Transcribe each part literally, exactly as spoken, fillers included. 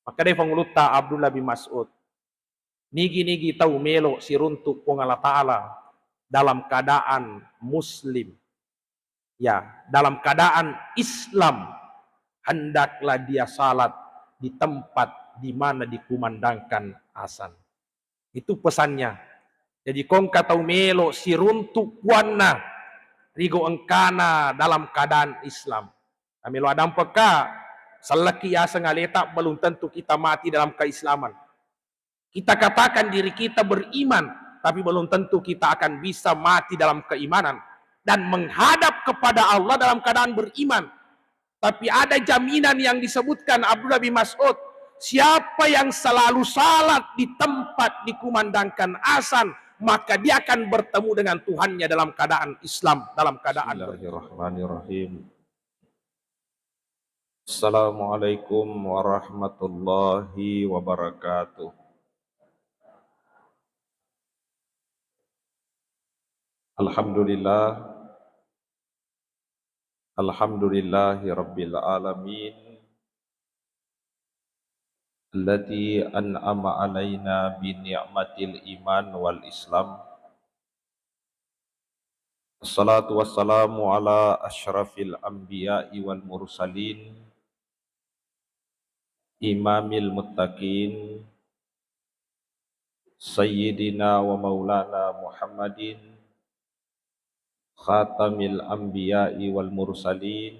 Makkedai Pangulutta Abdullah bin Mas'ud, nigi-nigi tau melo siruntuk Puang Allah Ta'ala dalam keadaan muslim, ya, dalam keadaan Islam, hendaklah dia salat di tempat di mana dikumandangkan azan. Itu pesannya. Jadi, ko engka tau melo siruntuk puanna, rigo engkana dalam keadaan Islam. Namelo adampekka, sellekki yaseng aleta, belum tentu kita mati dalam keislaman. Kita katakan diri kita beriman, tapi belum tentu kita akan bisa mati dalam keimanan dan menghadap kepada Allah dalam keadaan beriman. Tapi ada jaminan yang disebutkan Abdullah bin Mas'ud, siapa yang selalu salat di tempat dikumandangkan azan, maka dia akan bertemu dengan Tuhannya dalam keadaan Islam, dalam keadaan beriman. Bismillahirrahmanirrahim. Assalamualaikum warahmatullahi wabarakatuh. Alhamdulillah. Alhamdulillahi rabbil alamin. Alladzi an'ama alaina bi ni'matil iman wal islam. Assalatu wassalamu ala asyrafil anbiya'i wal mursalin, imamil muttaqin, sayyidina wa maulana Muhammadin, khatamil anbiya'i wal mursalin,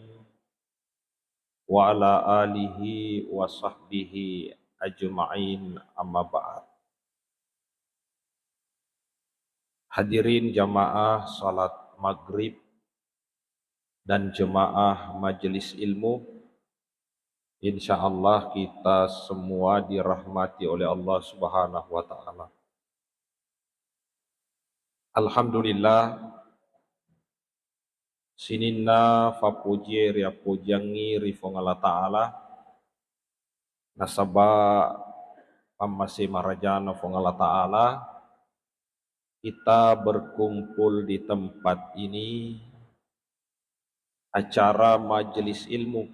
wa ala alihi wa sahbihi ajma'in, amma ba'd. Hadirin jamaah salat maghrib dan jemaah majelis ilmu, insya Allah kita semua dirahmati oleh Allah Subhanahu wa Ta'ala. Alhamdulillah, sininna fappojie riappojiangngi ri Fuang Allah Ta'ala, nasaba pammase marajana Fuang Allah Ta'ala, kita berkumpul di tempat ini, acara majelis ilmu,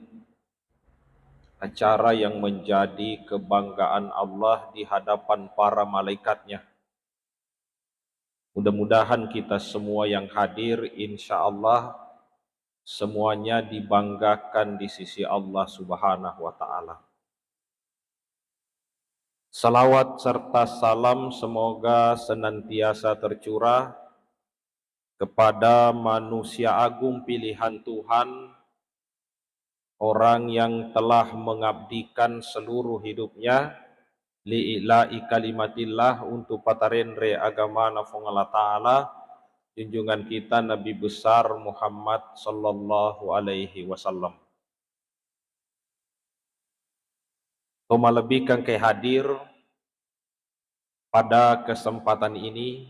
acara yang menjadi kebanggaan Allah di hadapan para malaikatnya. Mudah-mudahan kita semua yang hadir, insya Allah, semuanya dibanggakan di sisi Allah Subhanahu wa Ta'ala. Salawat serta salam semoga senantiasa tercurah kepada manusia agung pilihan Tuhan, orang yang telah mengabdikan seluruh hidupnya li'ila'i kalimatillah, untuk patarenre agamana Fuang Allah Ta'ala, junjungan kita Nabi Besar Muhammad sallallahu alaihi wasallam. To malebbi engkae hadir pada kesempatan ini,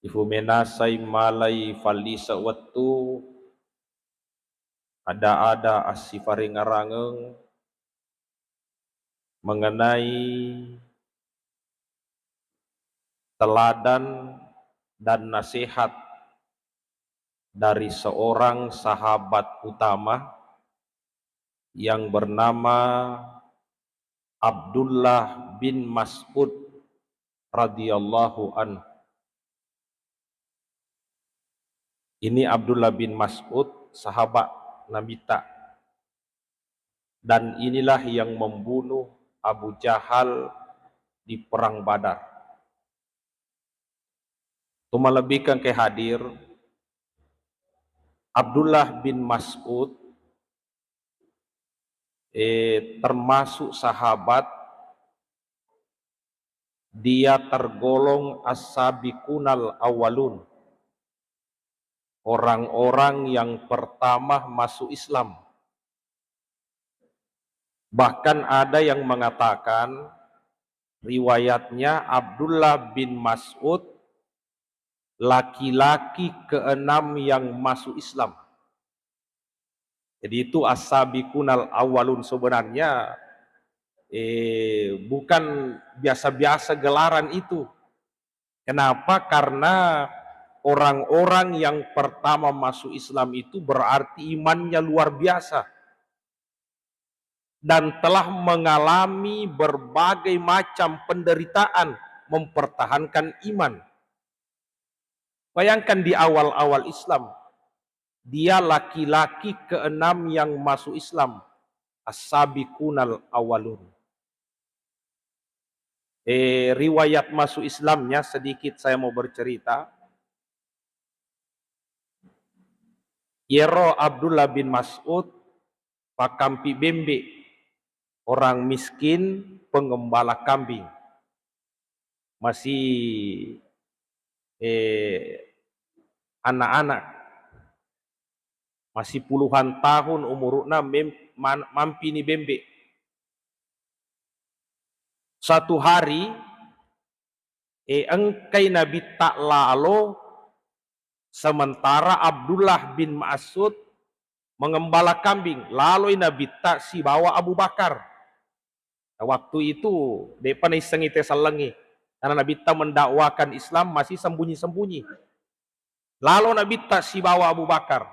ifumenasai malai fallise wettu, ada-ada assifaringarangeng mengenai teladan dan nasihat dari seorang sahabat utama yang bernama Abdullah bin Mas'ud radhiyallahu anhu. Ini Abdullah bin Mas'ud, sahabat Nabita. Dan inilah yang membunuh Abu Jahal di Perang Badar. To malebbi engkae hadir, Abdullah bin Mas'ud, eh, termasuk sahabat, dia tergolong as-sabiqunal awwalun, orang-orang yang pertama masuk Islam. Bahkan ada yang mengatakan, riwayatnya Abdullah bin Mas'ud laki-laki keenam yang masuk Islam. Jadi itu as-sabiqunal awwalun, sebenarnya, eh, bukan biasa-biasa gelaran itu. Kenapa? Karena orang-orang yang pertama masuk Islam itu berarti imannya luar biasa. dan telah mengalami berbagai macam penderitaan mempertahankan iman. Bayangkan, di awal-awal Islam, dia laki-laki keenam yang masuk Islam, as-sabiqunal awwalun. Eh, riwayat masuk Islamnya sedikit saya mau bercerita. Yero Abdullah bin Mas'ud pakkampi bembe, orang miskin, pengembala kambing. Masih, eh, anak-anak, masih puluhan tahun umuruna, mem-, man-, mampini bembe. Satu hari, eh, engkai Nabitta lalo, sementara Abdullah bin Mas'ud mengembala kambing, laloi Nabitta sibawa Abu Bakar. Waktu itu de'pa naissengngi tau sellengnge, karena Nabitta mendakwakan Islam masih sembunyi-sembunyi. Lalo Nabitta sibawa Abu Bakar.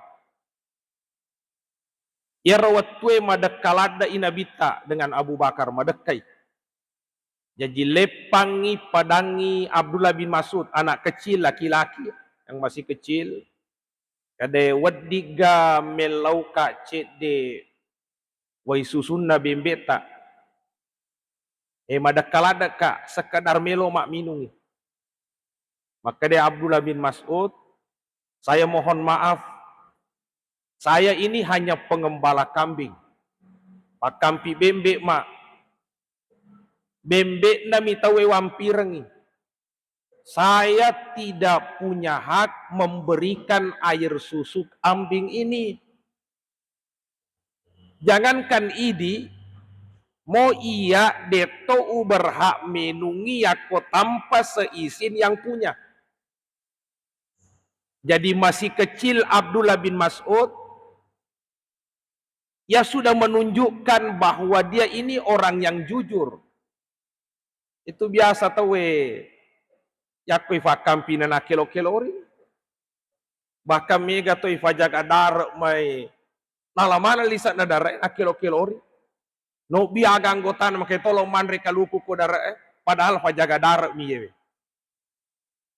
Iyaro wettue madekka ladde'i Nabitta dengan Abu Bakar, madekkai. Jaji leppangngi padangngi Abdullah bin Mas'ud, anak kecil laki-laki yang masih kecil, kada, "Weddigga mellauka cedde wai susunna bembetta?" Eh, madekka laddekka, sekedar melo ma'minungi. Makkeda Abdullah bin Mas'ud, "Saya mohon maaf, saya ini hanya pengembala kambing. Pakkampi bembe ma, bembe'na mi tauwe wampirengngi. Saya tidak punya hak memberikan air susu kambing ini. Jangankan idi, mo iya de'to uberhak menungi yakko tanpa seizin yang punya." Jadi masih kecil Abdullah bin Mas'ud, ia sudah menunjukkan bahwa dia ini orang yang jujur. Itu biasa tauwe, yakko ifakkampina nakkelo-kelori. Bahkan mega to ifajaga dare mai, nala maneng lise'na dare nakkelo-kelori. Nobbi aga anggotana, makkeda, "Tolong manre kaluku ko dare e," padahal fajaga dare mi yewe.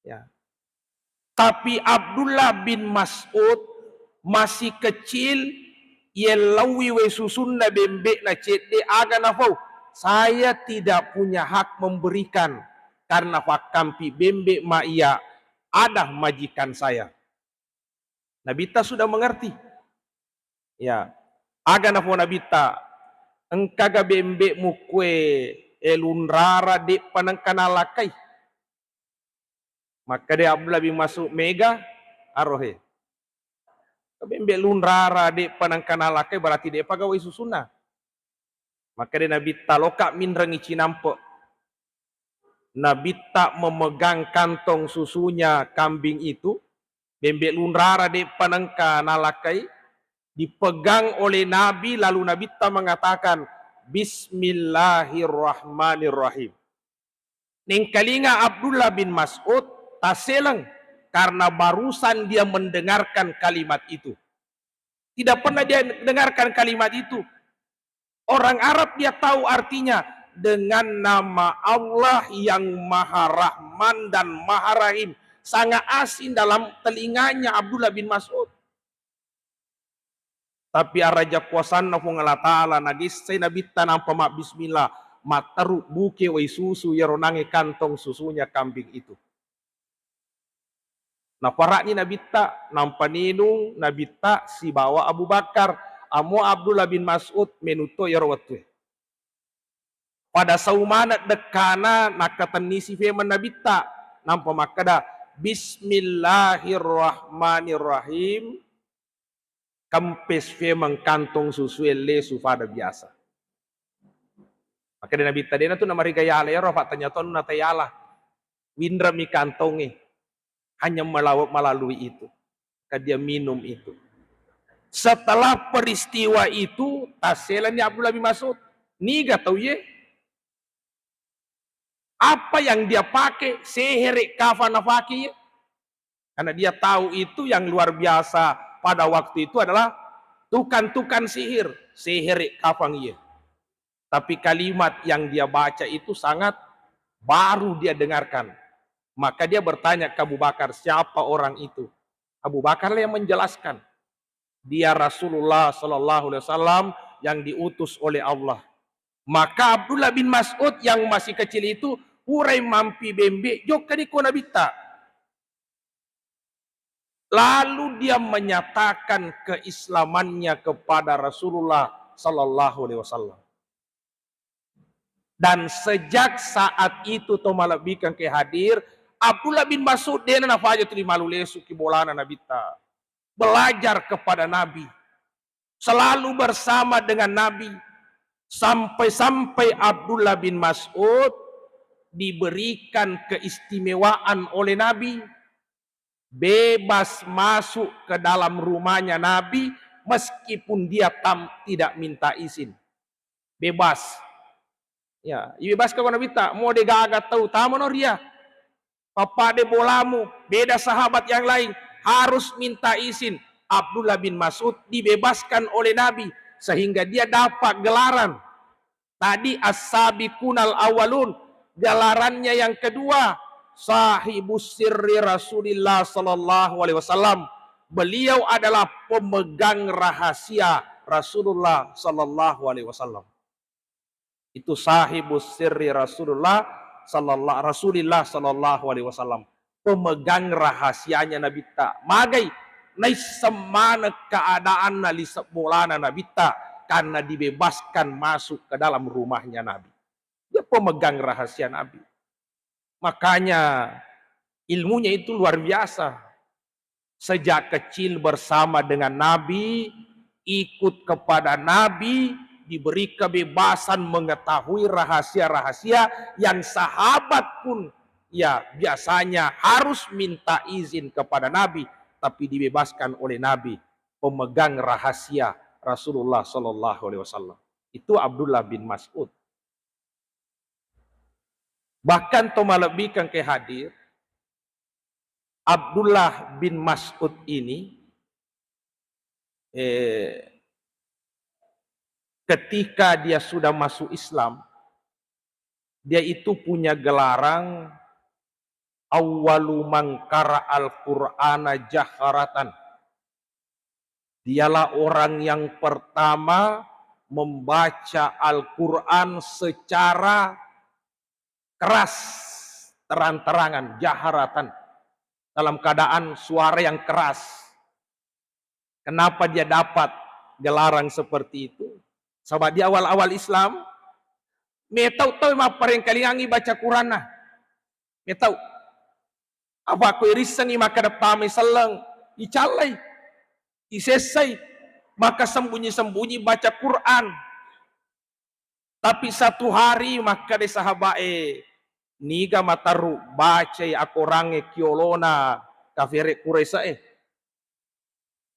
Ya. Tapi Abdullah bin Mas'ud masih kecil, yellauwi wae susunna bembe'na cedde, aga nafau, "Saya tidak punya hak memberikan karena fakkampi bembe ma iya, ada majikan saya." Nabitta sudah mengerti. Ya. Aga nafau Nabitta, "Engkaga bembe'mu kue, eh, lunrara de'pa nengka nalakkai?" Makkeda Abdullah bin Mas'ud, "Mega, arohe. Bembe lunrara de'pa nengka nalakkai, berarti de'pa gawai susunna." Makkeda Nabitta, "Loka minrengi cinampe." Nabitta memegang kantong susunya kambing itu, bembe lunrara de'pa nengka nalakkai, dipegang oleh Nabi, lalu Nabitta mengatakan, "Bismillahirrahmanirrahim." Nengkalinga Abdullah bin Mas'ud taseleng karena barusan dia mendengarkan kalimat itu. Tidak pernah dia dengarkan kalimat itu. Orang Arab dia tahu artinya, dengan nama Allah yang Maha Rahman dan Maha Rahim. Sangat asing dalam telinganya Abdullah bin Mas'ud. Tapi araja kuasanna Puang Allah Ta'ala, nagessai Nabitta nampa mabbismillah, matteru buke wai susu iyaro nange kantong susunya kambing itu. Naparani Nabitta, nampa ninung Nabitta sibawa Abu Bakar, amo Abdullah bin Mas'ud menutto iyaro wettue. Pada sau maneng dekkana, nakkatennisi femeng Nabitta, nampa makkeda, "Bismillahirrahmanirrahim." Kempes femeng kantong susue, lesu fada biasa. Makkeda Nabitta, "De'na tu namariga yala ero, fattanya tonna tayala. Winrami kantongnge." Hanya melawa-, melalui itu. Maka dia minum itu. Setelah peristiwa itu, tasselani Abdullah bin Mas'ud. Niga tau ye? Apa yang dia pakai? Sehere kafang nafake ye. Karena dia tahu itu yang luar biasa pada waktu itu adalah tukang-tukang sihir. Sehere kafang ye. Tapi kalimat yang dia baca itu sangat baru dia dengarkan. Maka dia bertanya ke Abu Bakar, "Siapa orang itu?" Abu Bakar yang menjelaskan, "Dia Rasulullah sallallahu alaihi wasallam yang diutus oleh Allah." Maka Abdullah bin Mas'ud yang masih kecil itu urai mampi bembe, jokka di ko Nabitta. Lalu dia menyatakan keislamannya kepada Rasulullah sallallahu alaihi wasallam. Dan sejak saat itu, to malebbikeng ke hadir, Abdullah bin Mas'ud dena nafaja tuli malu lesu ki bolana Nabitta. Belajar kepada Nabi. Selalu bersama dengan Nabi. Sampai-sampai Abdullah bin Mas'ud diberikan keistimewaan oleh Nabi. Bebas masuk ke dalam rumahnya Nabi meskipun dia tam-, tidak minta izin. Bebas. Ya, ibebaskan ko Nabitta, mo de gaga tau, tamano ria. Pappade bolamu, beda sahabat yang lain, harus minta izin. Abdullah bin Mas'ud dibebaskan oleh Nabi sehingga dia dapat gelaran. Tadi as-sabiqunal awwalun, gelarannya yang kedua, sahibus sirri Rasulillah sallallahu alaihi wasallam. Beliau adalah pemegang rahasia Rasulullah sallallahu alaihi wasallam. Itu sahibus sirri Rasulullah sallallahu, Rasulillah sallallahu alaihi wasallam. Pemegang rahasianya Nabitta. Magai naisseng maneng keadaanna lise bolana Nabitta karena dibebaskan masuk ke dalam rumahnya Nabi. Dia pemegang rahasia Nabi. Makanya ilmunya itu luar biasa. Sejak kecil bersama dengan Nabi, ikut kepada Nabi, diberi kebebasan mengetahui rahasia-rahasia yang sahabat pun, ya, biasanya harus minta izin kepada Nabi, tapi dibebaskan oleh Nabi, pemegang rahasia Rasulullah sallallahu alaihi wasallam. Itu Abdullah bin Mas'ud. Bahkan to malebbikeng ke hadir, Abdullah bin Mas'ud ini, eh, ketika dia sudah masuk Islam, dia itu punya gelaran awwalu man qara'al Qur'ana jaharatan. Dialah orang yang pertama membaca Al-Quran secara keras, terang-terangan, jaharatan, dalam keadaan suara yang keras. Kenapa dia dapat gelaran seperti itu? Sebab di awal-awal Islam, metau tau mapparengkalingangi baca Quranna. Metau. Apa ko irissengi makkeda pamai selleng, icallai, isessai, maka sembunyi-sembunyi baca Quran. Tapi satu hari makkeda sahabae, "Niga matarru bacai akorangnge kiolona kafere Quraisy e?"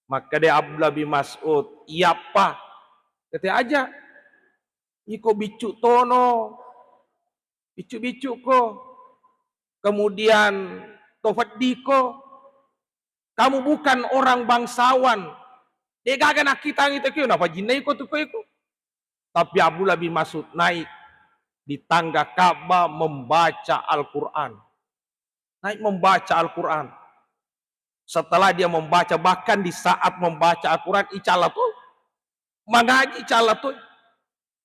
Makkeda Abdullah bin Mas'ud, "Iyappa." Tete aja. Iko biccu tono, biccu-biccu ko. Kemudian to feddi ko. Kamu bukan orang bangsawan. De gaga nakkitangi teko, napajinnai ko tu ko iko. Tapi Abdullah bin Mas'ud naik di tangga Ka'bah membaca Al-Quran. Naik membaca Al-Quran. Setelah dia membaca, bahkan di saat membaca Al-Quran, icalla tu. Mangaji icalla tu.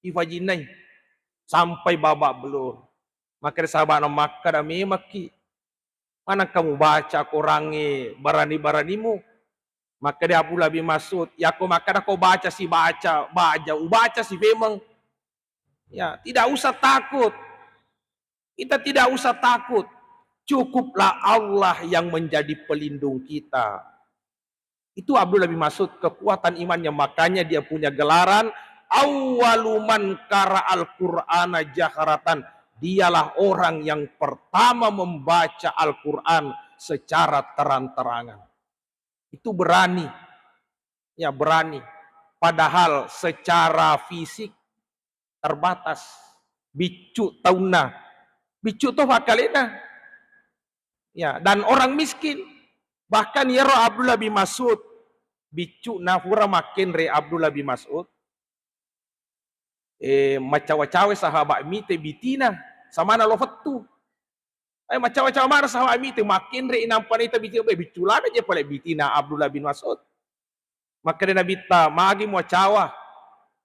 Ifajinnai. Sampai babak belur. Makkeda sahabana, makkeda memekki. Maneng kamu baca Qurangnge barani-baranimu? Makkeda Abdullah bin Mas'ud, "Yako makkeda ko baca si baca, baja ubaca si femeng." Ya, tidak usah takut. Kita tidak usah takut. Cukuplah Allah yang menjadi pelindung kita. Itu Abdullah bin Mas'ud, kekuatan imannya. Makanya dia punya gelaran, "Awwalu man qara'al Qur'ana jaharatan." Dialah orang yang pertama membaca Al-Quran secara terang-terangan. Itu berani. Ya, berani. Padahal secara fisik terbatas. Biccu taunna. Biccu to fakkalena. Ya, dan orang miskin. Bahkan yero Abdullah bin Mas'ud, biccu na fura makkenre Abdullah bin Mas'ud. Eh, macawa-cawa sahabat mite bitina, samana lo fettu. Eh, macawa-cawa mana sahabat mite, makkinre inampa naita bitina, be, biccu lana je pale bitina Abdullah bin Mas'ud. Makkeda Nabitta, magi muacawa,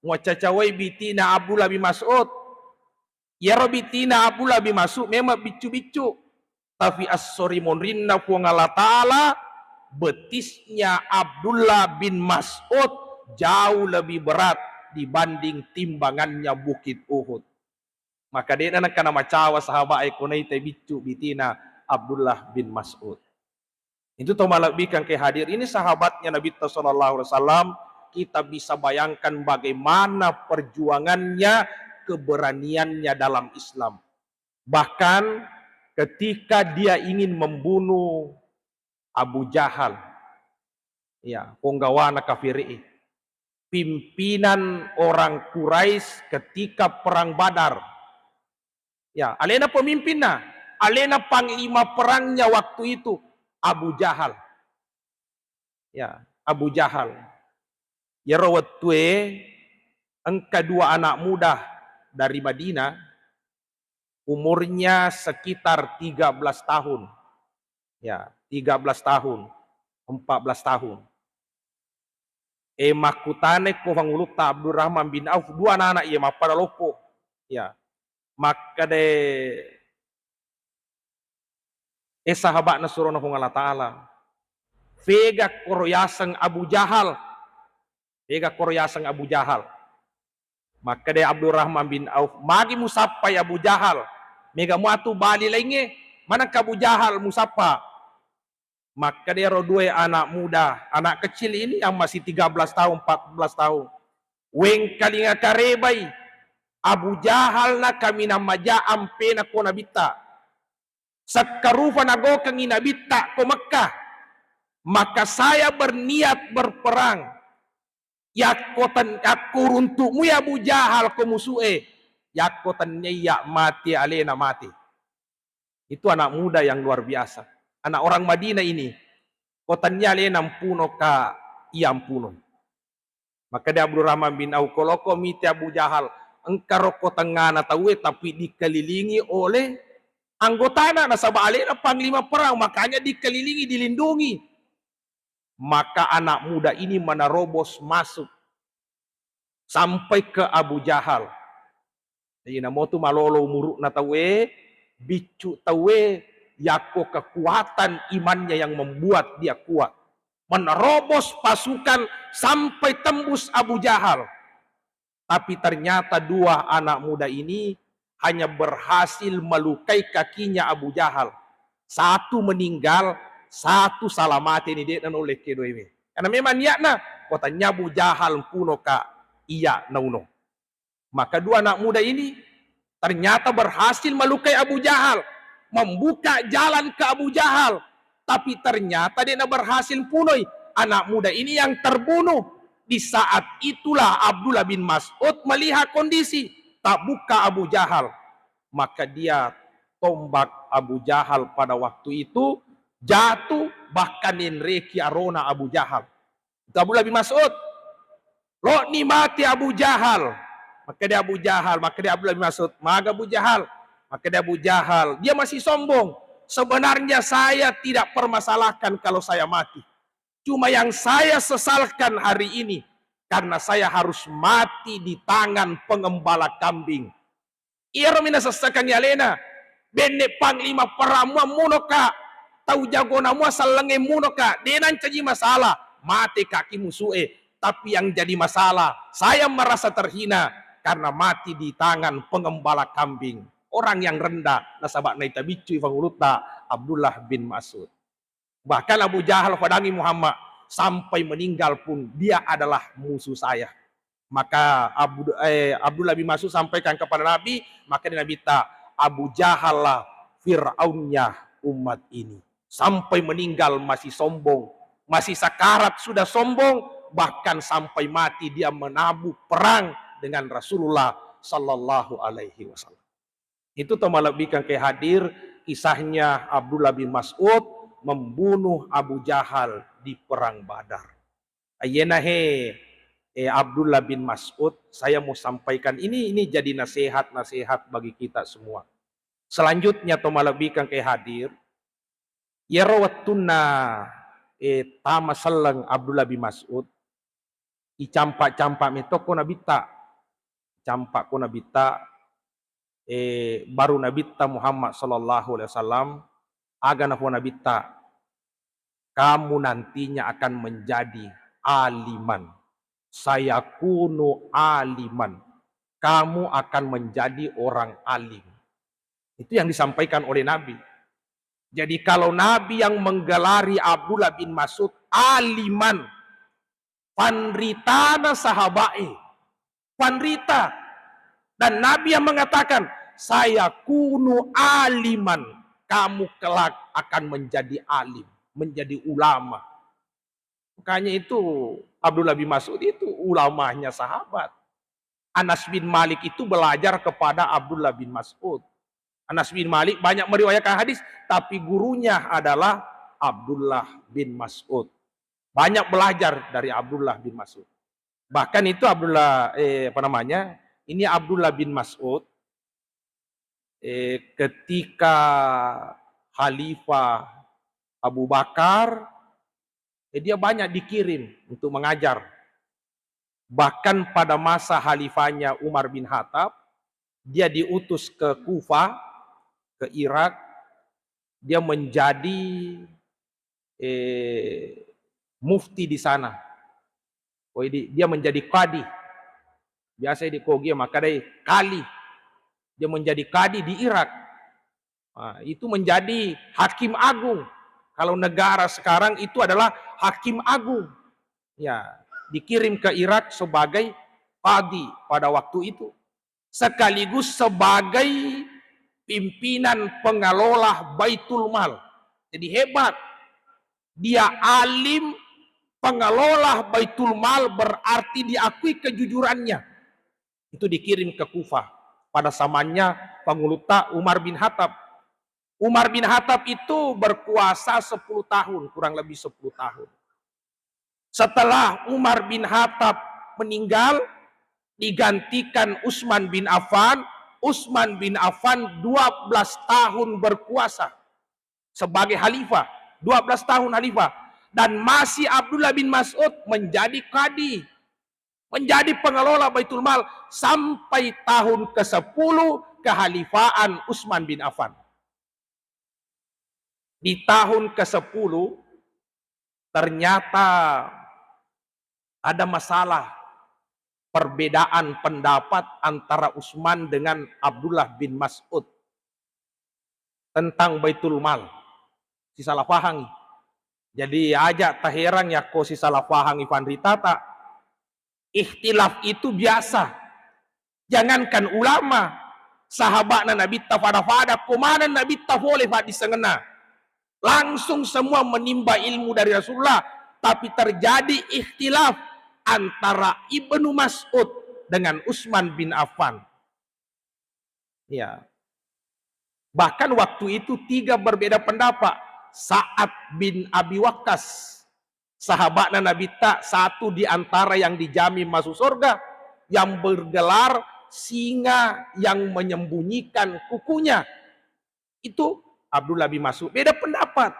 muacacawai bitina Abdullah bin Mas'ud. Iyaro bitina Abdullah bin Mas'ud memang biccu-biccu. Tapi assori monrinna Puang Allah Ta'ala, betisnya Abdullah bin Mas'ud jauh lebih berat dibanding timbangannya Bukit Uhud. Maka de'na nengka namacawa sahabat e ko naita biccu bitina Abdullah bin Mas'ud. Itu to malebbikan ke hadir. Ini sahabatnya Nabi sallallahu alaihi wasallam, kita bisa bayangkan bagaimana perjuangannya, keberaniannya dalam Islam. Bahkan ketika dia ingin membunuh Abu Jahal, ya, ponggawana kafiri, pimpinan orang Quraisy ketika perang Badar. Ya, alena pemimpinna, alena panglima perangnya waktu itu, Abu Jahal. Ya, Abu Jahal. Iyaro wettue engka dua anak muda dari Madinah, umurnya sekitar tiga belas tahun. Ya, tiga belas tahun, empat belas tahun. Eh, makkutanai ko Pangulutta Abdurrahman bin Auf, dua anak-anak iya mappada loppo. Ya. Makkeda, eh, sahabatna surona Puang Allah Ta'ala, fega koro yaseng Abu Jahal. Fega koro yaseng Abu Jahal. Makkeda Abdurrahman bin Auf, magi musappai Abu Jahal? Mega muatu bali laingnge, manengka Abu Jahal musappa? Makkeda ro dua anak muda, anak kecil ini yang masih tiga belas tahun, empat belas tahun. Wengkalinga karebai, Abu Jahal na kaminang maja ampena ko Nabitta. Sekkarupa nagokengi Nabitta ko Mekkah. Maka saya berniat berperang. Yakko ten-, yakko runtu'mu ya Abu Jahal ko musu'e, yakko tennia iya mati alena mati. Itu anak muda yang luar biasa. Anak orang Madinah ini. Ko tennia alena mpuno ka, iya mpuno. Makkeda Abdurrahman bin Auf, ko loko mite Abu Jahal, engka ro ko tengngana tauwe tapi dikelilingi oleh anggotana, nasaba alena panglima perang, makanya dikelilingi, dilindungi. Maka anak muda ini menerobos masuk sampai ke Abu Jahal. Jadi namotu malolo umuru'na tauwe, biccu tauwe, yakko kekuatan imannya yang membuat dia kuat. Menerobos pasukan sampai tembus Abu Jahal. Tapi ternyata dua anak muda ini hanya berhasil melukai kakinya Abu Jahal. Satu meninggal, satu salamate ni, de'na naulle kedoewe. Karena memang niatna, ko tennia Abu Jahal mpuno ka, iya nauno. Maka dua anak muda ini ternyata berhasil melukai Abu Jahal, membuka jalan ke Abu Jahal. Tapi ternyata de'na berhasil punoi. Anak muda ini yang terbunuh. Di saat itulah Abdullah bin Mas'ud melihat kondisi, tak buka Abu Jahal. Maka dia tombak Abu Jahal pada waktu itu jatuh, bahkan nenreki arona Abu Jahal. Itu Abdullah bin Mas'ud. Lo'ni mati Abu Jahal. Makkeda Abu Jahal, makkeda Abdullah bin Mas'ud, maga Abu Jahal? Makkeda Abu Jahal, dia masih sombong. Sebenarnya saya tidak permasalahkan kalau saya mati. Cuma yang saya sesalkan hari ini, karena saya harus mati di tangan pengembala kambing. Iyaro mi nasessakangngi alena, benne panglima perang mua muno ka, tau jagona mua sellengnge muno ka, de nancaji masalah, mate kaki musu'e. Tapi yang jadi masalah, saya merasa terhina karena mati di tangan pengembala kambing. Orang yang rendah, nasaba naita biccui Pangulutta Abdullah bin Mas'ud. Bahkan Abu Jahal fadangi Muhammad, sampai meninggal pun dia adalah musuh saya. Maka Abu, eh, Abdullah bin Mas'ud sampaikan kepada Nabi, maka Nabi ta, Abu Jahal lah Fir'aunnya umat ini. Sampai meninggal masih sombong, masih sakarat sudah sombong, bahkan sampai mati dia menabuh perang dengan Rasulullah sallallahu alaihi wasallam. Itu to malebbikan ke hadir kisahnya Abdullah bin Mas'ud membunuh Abu Jahal di perang Badar. Ayyena he, eh, Abdullah bin Mas'ud, saya mau sampaikan ini, ini jadi nasihat-nasihat bagi kita semua. Selanjutnya, to malebbikeng ke hadir, iyaro wettunna, eh, tama selleng Abdullah bin Mas'ud, icampa-campa metokko Nabitta. Campakko Nabitta, eh, baru Nabitta Muhammad sallallahu alaihi wasallam, aga nafo Nabitta, "Kamu nantinya akan menjadi aliman. Sayakunu aliman. Kamu akan menjadi orang alim." Itu yang disampaikan oleh Nabi. Jadi kalau Nabi yang menggelari Abdullah bin Mas'ud aliman, panritana sahabae, panrita. Dan Nabi yang mengatakan, "Sayakunu aliman, kamu kelak akan menjadi alim, menjadi ulama." Makanya itu Abdullah bin Mas'ud itu ulamanya sahabat. Anas bin Malik itu belajar kepada Abdullah bin Mas'ud. Anas bin Malik banyak meriwayatkan hadis, tapi gurunya adalah Abdullah bin Mas'ud. Banyak belajar dari Abdullah bin Mas'ud. Bahkan itu Abdullah, eh, apa namanya, ini Abdullah bin Mas'ud, eh, ketika Khalifah Abu Bakar, eh, dia banyak dikirim untuk mengajar. Bahkan pada masa khalifahnya Umar bin Khattab, dia diutus ke Kufah, ke Irak, dia menjadi, eh, mufti di sana. Oh, ini dia menjadi kadi. Biasa di Kogi makkadai kali. Dia menjadi kadi di Irak. Nah, itu menjadi hakim agung. Kalau negara sekarang itu adalah hakim agung. Ya, dikirim ke Irak sebagai kadi pada waktu itu. Sekaligus sebagai pimpinan pengelola Baitul Mal. Jadi hebat. Dia alim, pengelola Baitul Mal, berarti diakui kejujurannya. Itu dikirim ke Kufah pada zamannya pangulutta Umar bin Khattab. Umar bin Khattab itu berkuasa sepuluh tahun, kurang lebih sepuluh tahun. Setelah Umar bin Khattab meninggal, digantikan Utsman bin Affan. Utsman bin Affan dua belas tahun berkuasa sebagai khalifah, dua belas tahun khalifah. Dan masih Abdullah bin Mas'ud menjadi kadi, menjadi pengelola Baitul Mal sampai tahun kesepuluh kekhalifahan Utsman bin Affan. Di tahun kesepuluh, ternyata ada masalah, perbedaan pendapat antara Utsman dengan Abdullah bin Mas'ud tentang Baitul Mal. Sisalafahangngi. Jadi aja taherang yakko sisalafahangngi fanritata. Ikhtilaf itu biasa. Jangankan ulama, sahabatna Nabitta fada-fada, ko maneng Nabitta fole faddissengenna. Langsung semua menimba ilmu dari Rasulullah, tapi terjadi ikhtilaf antara Ibnu Mas'ud dengan Utsman bin Affan. Ya. Bahkan waktu itu tiga berbeda pendapat. Sa'ad bin Abi Waqqas, sahabatna Nabitta, satu di antara yang dijamin masuk surga, yang bergelar singa yang menyembunyikan kukunya. Itu Abdullah bin Mas'ud. Beda pendapat.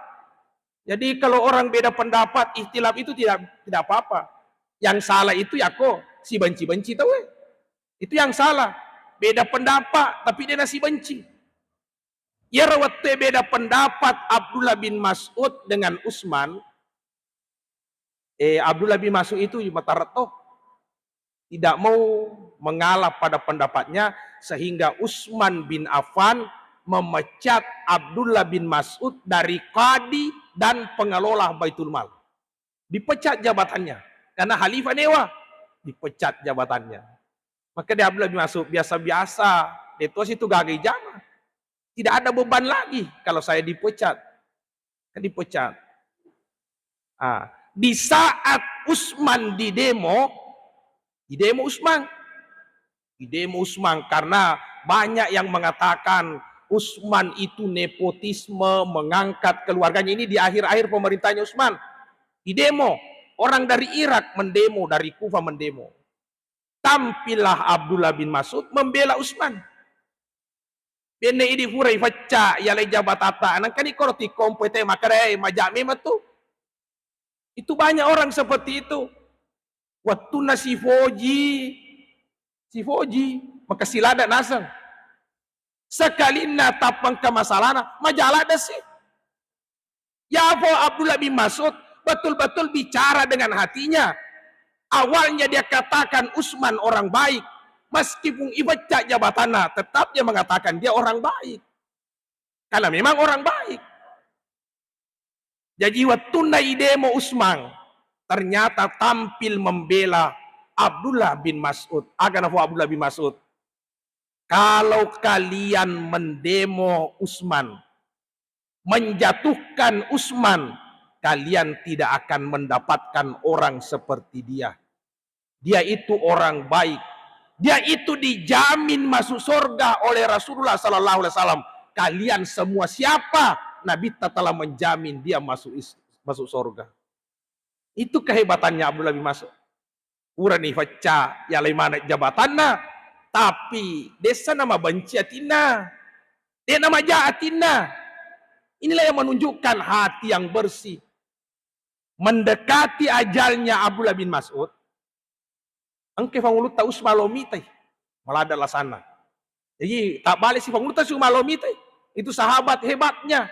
Jadi kalau orang beda pendapat, ikhtilaf itu tidak, tidak apa-apa. Yang salah itu yakko sibenci-benci tau, eh. Itu yang salah. Beda pendapat, tapi de' nasibenci. Iyaro wettu e beda pendapat Abdullah bin Mas'ud dengan Utsman, eh, Abdullah bin Mas'ud itu mataretto, tidak mau mengalah pada pendapatnya, sehingga Utsman bin Affan memecat Abdullah bin Mas'ud dari kadi dan pengelola Baitul Mal. Dipecat jabatannya. Karena khalifah newa, dipecat jabatannya. Maka dia Abdullah bin Mas'ud, "Biasa-biasa, de' tosi tu gaga ijama. Tidak ada beban lagi kalau saya dipecat." Kan dipecat. Ah, di saat Utsman didemo, didemo Utsman. Didemo Utsman karena banyak yang mengatakan Utsman itu nepotisme, mengangkat keluarganya. Ini di akhir-akhir pemerintahnya Utsman. Didemo. Orang dari Irak mendemo, dari Kufah mendemo. Tampillah Abdullah bin Mas'ud membela Utsman. Benne idi pura ifecca yalai jabatatta, nangkani koro tikkompo te makare maja memang tu. Itu banyak orang seperti itu. Wettunna sifoji, sifoji, maka silada naseng. Sekalinna tappengka masalana, maja ladde si. Yafo Abdullah bin Mas'ud betul-betul bicara dengan hatinya. Awalnya dia katakan Utsman orang baik, meskipun ipecca jabatanna, tetap dia mengatakan dia orang baik. Karena memang orang baik. Jaji wettunna idemo Utsman, ternyata tampil membela Abdullah bin Mas'ud. Aga nafo Abdullah bin Mas'ud? Kalau kalian mendemo Utsman, menjatuhkan Utsman, kalian tidak akan mendapatkan orang seperti dia. Dia itu orang baik. Dia itu dijamin masuk surga oleh Rasulullah sallallahu alaihi wasallam. Kalian semua siapa? Nabi telah menjamin dia masuk is- masuk surga. Itu kehebatannya Abdullah bin Mas'ud. Purani ifecca yalai maneng jabatanna, tapi dessa namabenci atinna. De namaja atinna. Inilah yang menunjukkan hati yang bersih. Mendekati ajalnya Abdullah bin Mas'ud, engke fangulutta Utsman lo mitai. Maladde alasanna. Jadi, tak balik si fangulutta Utsman lo mitai. Itu sahabat hebatnya.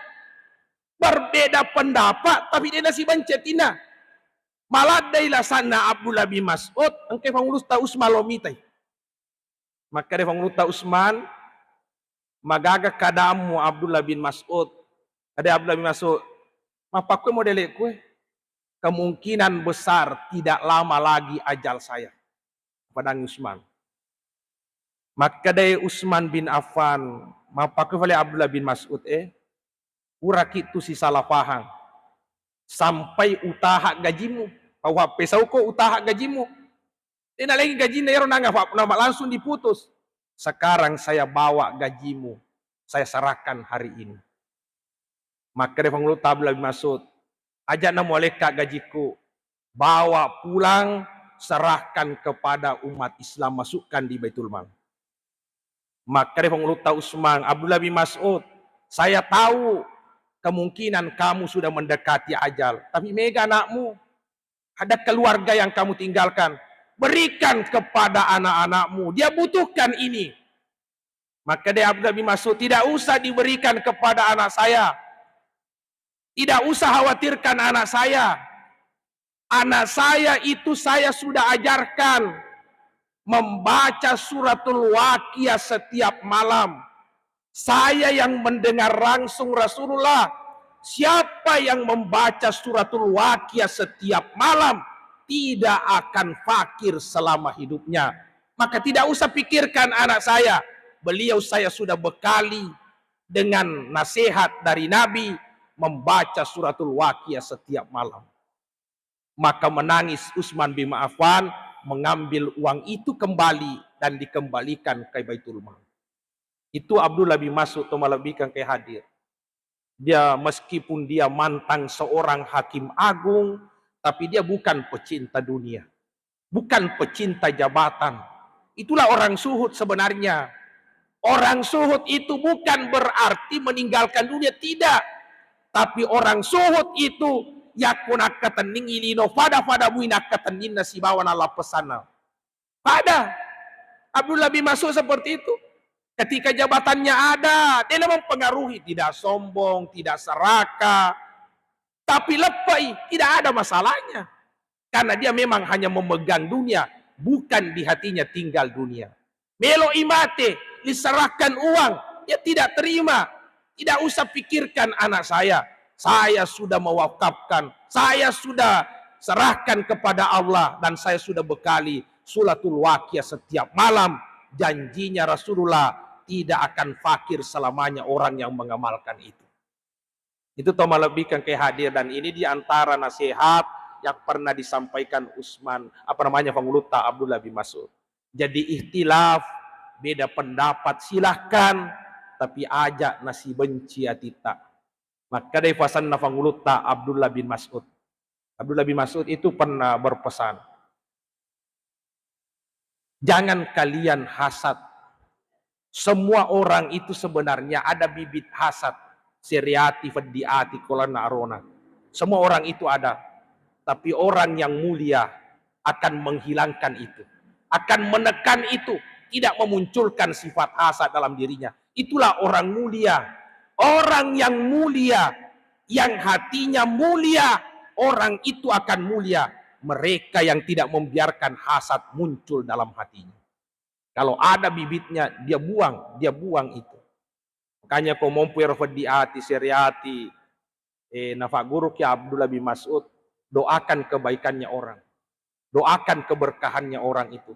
Berbeda pendapat, tapi de nasibenci atinna. Maladdei lasanna Abdullah bin Mas'ud, engke fangulutta Utsman lo mitai. Makkeda fangulutta Utsman, "Magaga kadamu Abdullah bin Mas'ud?" Ada Abdullah bin Mas'ud, "Mappakkue modele'ku e? Kemungkinan besar tidak lama lagi ajal saya." Padangi Utsman. Makkedai Utsman bin Affan, "Mappakkue fale Abdullah bin Mas'ud e? Puraki tu sisala fahang. Sampai utaha gajimu. Pau happesauko utaha gajimu." De nalengi gajinna ero nanga fa-, nama langsung diputus. "Sekarang saya bawa gajimu, saya serahkan hari ini." Makkeda fangulutta Abdullah bin Mas'ud, "Aja' namualekka gajiku, bawa pulang, serahkan kepada umat Islam, masukkan di Baitul Mal." Makkeda fangulutta Utsman, "Abdullah bin Mas'ud, saya tahu kemungkinan kamu sudah mendekati ajal, tapi mega anakmu, ada keluarga yang kamu tinggalkan, berikan kepada anak-anakmu, dia butuhkan ini." Makkeda Abdullah bin Mas'ud, "Tidak usah diberikan kepada anak saya. Tidak usah khawatirkan anak saya. Anak saya itu saya sudah ajarkan membaca suratul Waqiah setiap malam. Saya yang mendengar langsung Rasulullah, siapa yang membaca suratul Waqiah setiap malam tidak akan fakir selama hidupnya. Maka tidak usah pikirkan anak saya. Beliau saya sudah bekali dengan nasihat dari Nabi membaca suratul Waqiah setiap malam." Maka menangis Utsman bin Affan, mengambil uang itu kembali dan dikembalikan ke Baitul Mal. Itu Abdullah bin Mas'ud, to malebbikan ke hadir. Dia, meskipun dia mantan seorang hakim agung, tapi dia bukan pecinta dunia. Bukan pecinta jabatan. Itulah orang zuhud sebenarnya. Orang zuhud itu bukan berarti meninggalkan dunia, tidak. Tapi orang zuhud itu yakko nakkatenningi lino pada-pada mui nakkatenninna sibawa nallappesanna. Pada Abdullah bin Mas'ud seperti itu. Ketika jabatannya ada, dia mempengaruhi, tidak sombong, tidak serakah, tapi leppai, tidak ada masalahnya. Karena dia memang hanya memegang dunia, bukan di hatinya tinggal dunia. Melo'i mate, diserahkan uang, dia tidak terima. Tidak usah pikirkan anak saya. Saya sudah mewakafkan, saya sudah serahkan kepada Allah, dan saya sudah bekali suratul Waqiah setiap malam. Janjinya Rasulullah, tidak akan fakir selamanya orang yang mengamalkan itu. Itu to malebbikan ke hadir, dan ini di antara nasihat yang pernah disampaikan Utsman, apa namanya, Fangulutta Abdullah bin Mas'ud. Jadi ikhtilaf, beda pendapat, silahkan, tapi aja' nasibenci atitta. Makkedai fasanna Fangulutta Abdullah bin Mas'ud, Abdullah bin Mas'ud itu pernah berpesan, "Jangan kalian hasad. Semua orang itu sebenarnya ada bibit hasad." Seriati, feddi ati, kolana arona. Semua orang itu ada. Tapi orang yang mulia akan menghilangkan itu. Akan menekan itu. Tidak memunculkan sifat hasad dalam dirinya. Itulah orang mulia. Orang yang mulia, yang hatinya mulia, orang itu akan mulia. Mereka yang tidak membiarkan hasad muncul dalam hatinya. Kalau ada bibitnya, dia buang, dia buang itu. Makanya ko mompo ero feddi ati, seriati, eh, nafagguruki Abdullah bin Mas'ud, doakan kebaikannya orang. Doakan keberkahannya orang itu.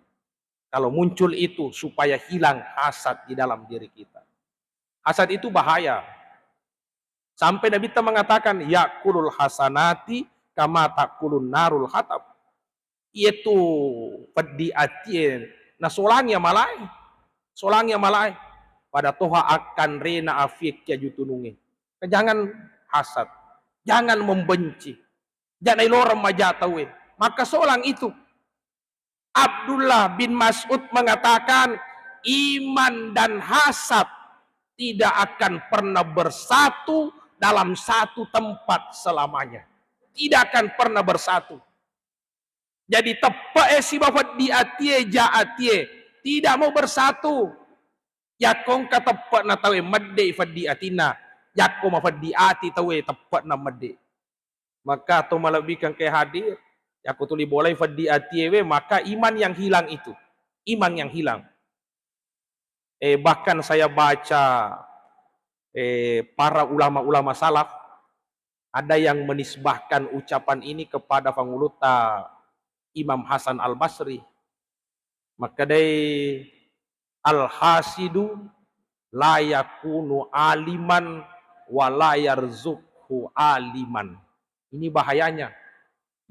Kalau muncul itu, supaya hilang hasad di dalam diri kita. Hasad itu bahaya. Sampai Nabitta mengatakan, "Ya'kulul hasanati kama ta'kulun narul hatab." Iyatu peddi atie nasolangi amalae, solangi amalae. Pada toha akan rena afie ki aju tunungnge. Jangan hasad, jangan membenci, jangan iloreng maja tauwe. Maka solang itu. Abdullah bin Mas'ud mengatakan, iman dan hasad tidak akan pernah bersatu dalam satu tempat selamanya. Tidak akan pernah bersatu. Jadi teppe'e siba feddi atie, ja atie, tidak mau bersatu. Yakko engka teppe'na tauwe, medde'i feddi atinna. Yakko mafeddi ati tauwe, teppe'na medde. Maka to malebbi engkae hadir, yakko tuli bolai feddi atiewe, maka iman yang hilang itu, iman yang hilang. Eh, bahkan saya baca, eh, para ulama-ulama salaf, ada yang menisbahkan ucapan ini kepada Fanguluta Imam Hasan Al-Basri. Makkedai, "Al-hasidu la yakunu aliman wa la yarzuqhu aliman." Ini bahayanya.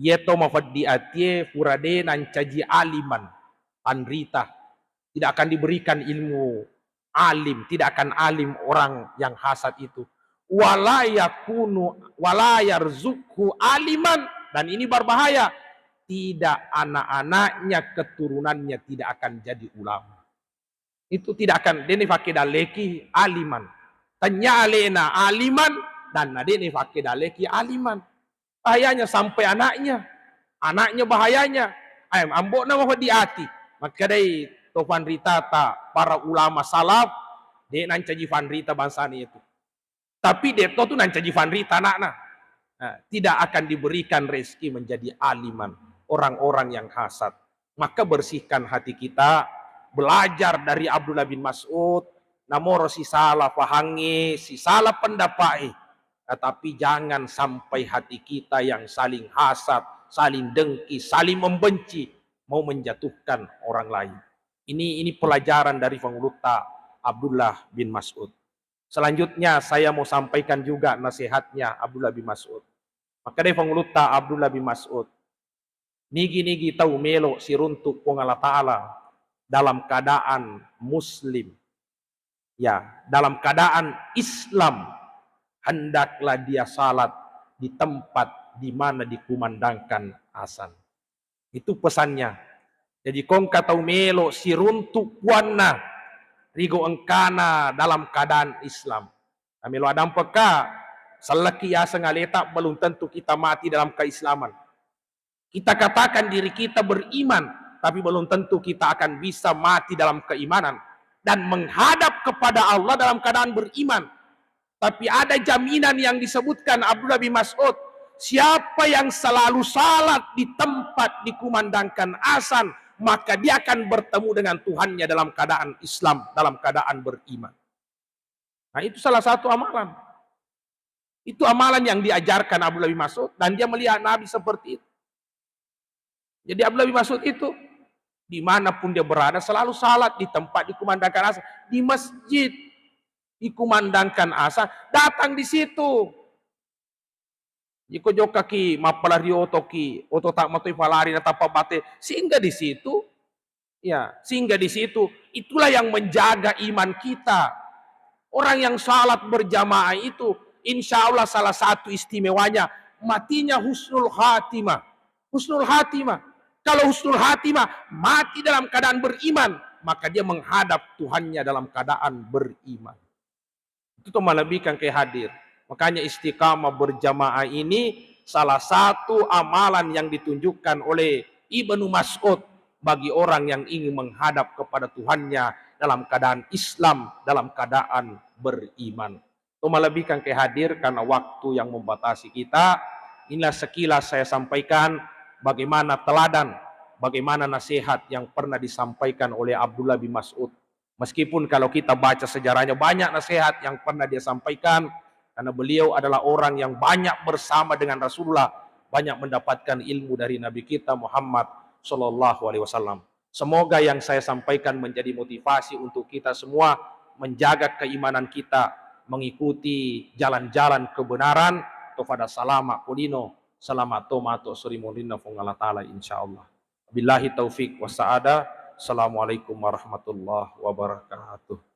Iyeto mafeddi atie fura de nancaji aliman, panrita. Tidak akan diberikan ilmu alim, tidak akan alim orang yang hasad itu. "Wala yakunu, wala yarzuqhu aliman." Dan ini berbahaya. Tidak anak-anaknya, keturunannya tidak akan jadi ulama. Itu tidak akan, de' nifake dalleki aliman. Tanya alena aliman, dan de' nifake dalleki aliman. Bahayanya sampai anaknya. Anaknya bahayanya. Ay, ambo'na mafeddi ati. Makkedai to fanritata, para ulama salaf, de' nancaji fanrita bangsana itu. Tapi de' to tu nancaji fanrita anakna. Nah, tidak akan diberikan rezeki menjadi aliman orang-orang yang hasad. Maka bersihkan hati kita, belajar dari Abdullah bin Mas'ud, namoro sisala fahangnge, sisala pendapat'e. Tetapi jangan sampai hati kita yang saling hasad, saling dengki, saling membenci, mau menjatuhkan orang lain. Ini, ini pelajaran dari Fangulutta Abdullah bin Mas'ud. Selanjutnya, saya mau sampaikan juga nasihatnya Abdullah bin Mas'ud. Makkedai Fangulutta Abdullah bin Mas'ud, "Nigi-nigi tau melo siruntu Puang Allah Ta'ala dalam keadaan muslim, ya, dalam keadaan Islam, hendaklah dia salat di tempat di mana dikumandangkan azan." Itu pesannya. Jadi, ko engka tau melo siruntu puanna, rigo engkana dalam keadaan Islam. Namelo adampekka, sellekki yaseng aleta, belum tentu kita mati dalam keislaman. Kita katakan diri kita beriman, tapi belum tentu kita akan bisa mati dalam keimanan dan menghadap kepada Allah dalam keadaan beriman. Tapi ada jaminan yang disebutkan Abdullah bin Mas'ud, siapa yang selalu salat di tempat dikumandangkan azan, maka dia akan bertemu dengan Tuhannya dalam keadaan Islam, dalam keadaan beriman. Nah, itu salah satu amalan. Itu amalan yang diajarkan Abdullah bin Mas'ud, dan dia melihat Nabi seperti itu. Jadi Abdullah bin Mas'ud itu, dimanapun dia berada, selalu salat di tempat dikumandangkan azan. Di masjid dikumandangkan azan, datang di situ. Iko jokkaki mappalari otoki, oto tak matoi falari natappa bate, singgah di situ. Ya, singgah di situ. Itulah yang menjaga iman kita. Orang yang salat berjamaah itu, insya Allah salah satu istimewanya, Matinya husnul khatimah. Husnul khatimah. Kalau husnul khatimah, mati dalam keadaan beriman, maka dia menghadap Tuhannya dalam keadaan beriman. Itu to malebbikan ke hadir. Makanya istiqamah berjamaah ini salah satu amalan yang ditunjukkan oleh Ibnu Mas'ud bagi orang yang ingin menghadap kepada Tuhannya dalam keadaan Islam, dalam keadaan beriman. To malebbikan ke hadir karena waktu yang membatasi kita. Inilah sekilas saya sampaikan bagaimana teladan, bagaimana nasihat yang pernah disampaikan oleh Abdullah bin Mas'ud. Meskipun kalau kita baca sejarahnya banyak nasihat yang pernah dia sampaikan, karena beliau adalah orang yang banyak bersama dengan Rasulullah, banyak mendapatkan ilmu dari Nabi kita Muhammad sallallahu alaihi wasallam. Semoga yang saya sampaikan menjadi motivasi untuk kita semua menjaga keimanan kita, mengikuti jalan-jalan kebenaran. To fada salama ko lino, salama to mato suri monrinna Fuang Allah Ta'ala, insyaallah. Billahi taufik wassaada. Assalamualaikum warahmatullahi wabarakatuh.